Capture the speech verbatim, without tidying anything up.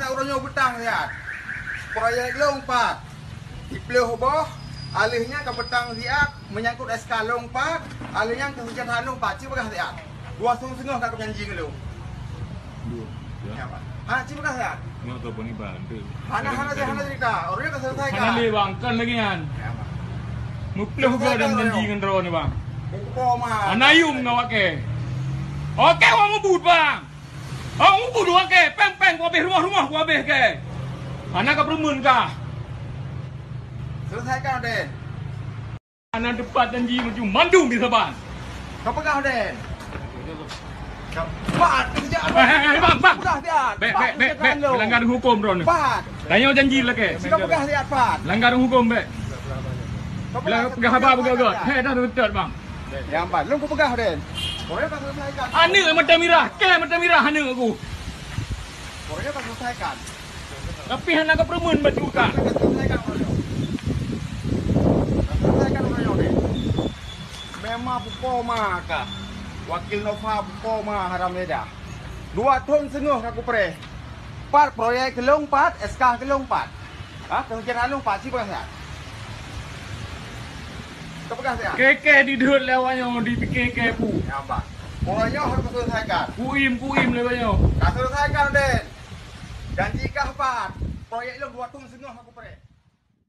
Uroe nyoe beutang siat. Proyek lôn pat. Siplôh boh, aleuh nyan ka beutang siat, meunyangkot S K lôn pat, aleuh nyan keu hujatan lôn pat, cit peugah siat. Dua thôn seungoh ka keujanji ngon lôn. Dua, ya. Ya, Pak. Ha, cit peugah siat. Nyoe telepon Iban, tu. Hana, hana, hana cerita. Uroe nyoe ka selesaikan. Hana lé, Bang, kon lagèe nyan. Ya, Pak. Muplôh goe dan janji ngon droeneuh, Bang. Hana yum ngon awak kèe. Oke, awak meubut, Bang. Awak meubut, oke. Pèng-pèng kuabéh, rumoh-rumoh kuabéh kèe. Hana kapeureumeun kah? Selesaikan, Raden. Hana teupat janji meunyoe mandum di saban. Ka peugah, Raden. Pat, keuneuk jak. Eh, eh, eh, bang, bang. Peugah siat. Bèk, bèt, bèt, bèt. Melanggar hukum droeneuh. Pat. Tanyoe janji lakèe. Sika peugah siat, Pat. Langgar hukum, bèk. Ka peugah, peugah haba beugöt-göt. Hei, dah beutôi, bang. Nyang pat. Lôn kupeugah, Raden. Proyek ka selesaikan. Aneuk mata mirah, kèe mata mirah aneuk aku. Proyek ka selesaikan. Tapi hana kapeureumeun baju kah. Memang bukoma kah. Wakil Nova bukoma haram leda. Dua thôn seungoh ka kupreh. Pat proyek keu lôn pat, S K keu lôn pat. Ha, keu hujatan lôn pat, cit peugah siat. Ka peugah siat. Kèe-kèe dideuet lé awak nyoe, dipike kèe bu. Ya, Pak. Proyek harus diselesaikan. Kuim, kuim lé awak nyoe. Ka selesaikan, Raden. Janji kah pat. Proyek lôn dua thôn seungoh ka kupreh.